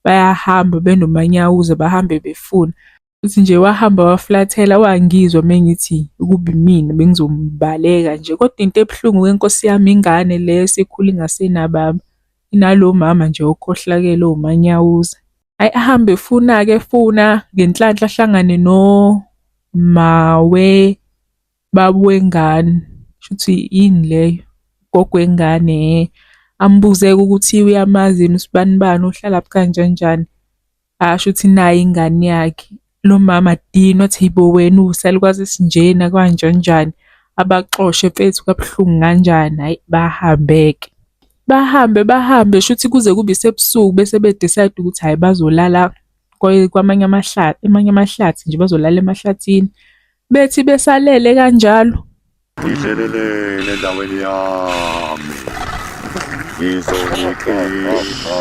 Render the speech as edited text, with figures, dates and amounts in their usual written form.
Bayahamba benoManyawuza bahambe befuna. Uthi nje wahamba waflathela wangizwa mengithi ukuba imina bengizombaleka nje. Kodwa into ebuhlungu-ke nkosi yami ingane le esikhula ingasenababa. Inalo mama nje okhohlakele owumanyawuza. Hhayi ahambe efuna-ke efuna ngenhlanhla ahlangane nomawe baba wengane, shuthi yini leyo? Ugogo wengane ambuze-ke ukuthi uyamazi yini usibanibani uhlalaphi kanjani njani. Asho ukuthi nayi ingane yakhe. Lo mama adinwe athi hhayibo wena uwusalukazi esinjena kanjanjani. Abaxoshe mfethu kabuhlungu kanjani, hhayi bahambe-ke. Bahambe bahambe shuthi kuze kube isebusuku bese be-decide ukuthi hhayi bazolala kwamanye amahlathi, amanye amahlathi nje bazolala emahlathini. Bethi besalele kanjalo. Ngihlelelele endaweni yami. Ngizonikhipha.